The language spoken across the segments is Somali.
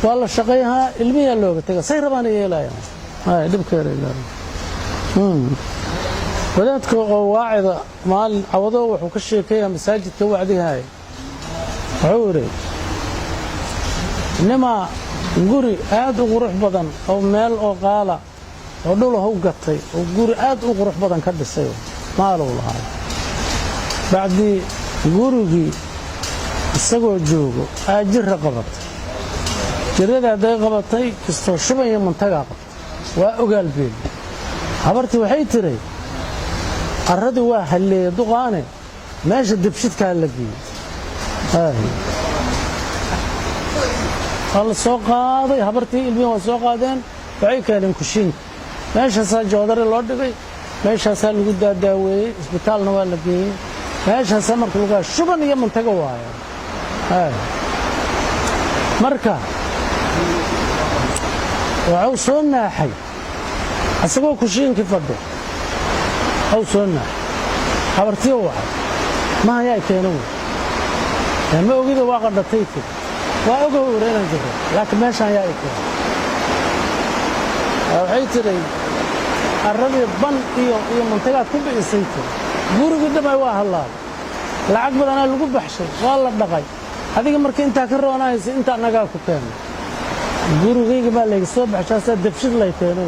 Waa la shaqayhaa, ilmiyaa looga tega, say rabaana yeelayaan. Dhibkeeday leedahay. Wadaadka oo waacida maalin cawado wuxuu ka sheekeeyaa masaajidka wacdihaaya. Wuxuu idhi, nimaa guri aad u qurux badan oo meel oo qaala oo dhulahow gatay oo guri aad u qurux badan ka dhisay, maalow lahaa. Bacdii gurigii isagoo joogo aa jira qabatay. Jirada hadday qabatay, kastoo shuban iyo mantagaa qabtay, waa ogaal beeli. Habartii waxay tiray, "Arradii waa halleeye duqaane, meesha debshidkaa la geeyey." Waa la soo qaaday habartii, ilmihi waa soo qaadeen, waxay keeneen kushiinka. Meeshaasaa joodari loo dhigay, meeshaasaa lagu daadaaweeyey, isbitaalna waa la geeyey. Meeshaasaa marka lagu shuban iyo mantago waaya. Marka waxuu soo naaxay isagoo kushiinkii fadho aw soo naaxay. Habartiyo wacay, ma hayaa keeno wey, ma ogida waa qadhatay tiri. "Waa ogow," ira, "inaan jiro, laakiin meeshaan yaa i keeno?" Waxay tidhi, "Arradii ban iyo mantagaad ku bi'isay," tiri. "Gurigii dhamay waa hallaabay, lacag badanaa lagu baxshay, waa la dhaqay. Adiga marka intaa ka roonahaysa, intaa nagaa ku keena gurigayga baa layga soo baxshaasaa debshid lay keeno."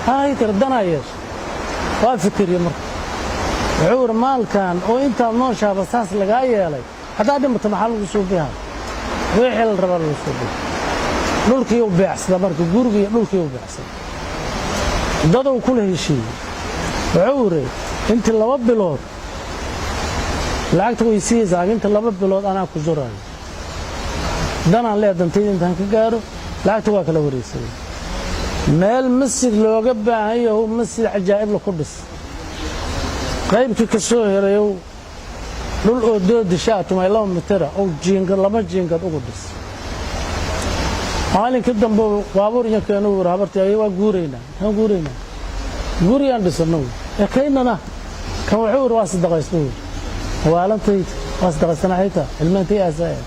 "Hay," tiri, "danaa yeesha." Waa fikiriye marka. Wuxuu idhi, "Maalkan oo intaad nooshaaba saas lagaa yeelay, haddaad dhimato maxaa lagu suubihaa? Wixii la rabaa lagu suubiha." Dhulkiiu beecsada marka, gurigii dhulkiiu beecsada, dadow kula heshiiyey. Wuxuu idhi, "Intii 2 bilood lacagta way siiyeysaa, inta 2 bilood anaa ku juraayo, danaan lee dantayda intaan ka gaaro." Lacagta waa kala wareegsaday. Meel masjid looga baahan yaho, masjid cajaa'ibla ku dhis. Qaybkii ka soo helayow dhul oo doodishaa tumay 2 mitira oo jiingad, laba jiingad ugu dhis. Maalinkii dambe baabuur iyo keenu yiri, "Habartii ay waa guuraynaa, waan guuraynaa, guriyaan dhisano ee kaynana kan." Wuxuu yiri, "Waa sadaqaysto." Waalantayda waa sadaqaystana, xitaa ilmaantay aasaaya.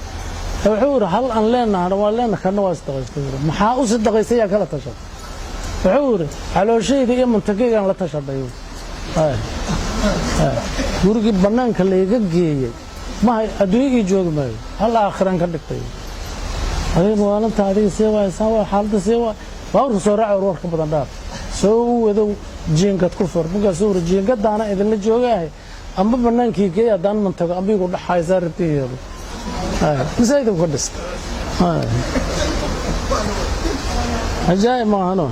Wuxuu yiri, "Hal aan leenahana waa leenaha, kanna waa sadaqaysto." "Maxaa u sadaqaystay? Yaa kala tashaday?" Wuxuu yiri, "Calooshayda iyo mantagaygaan la tashaday. Gurigii bannaanka layga geeyey mahay, adduunyo ii joogi maayo, hal aakhiran ka dhigtay." "Adiga mawaalanta, adiga see waay, saan waay, xaaladda see waay?" Baaburka soo raaci, warka badan dhaaf, soo u wadow, jiingad ku fur. Markaasuu wuri, "Jiingadaana idinla joogaahay, amba bannaankii geey, haddaan mantago amba igu dhaxaysaa rabti yeelo." Masaajidka ka dhista. Cajaa'ib maahano.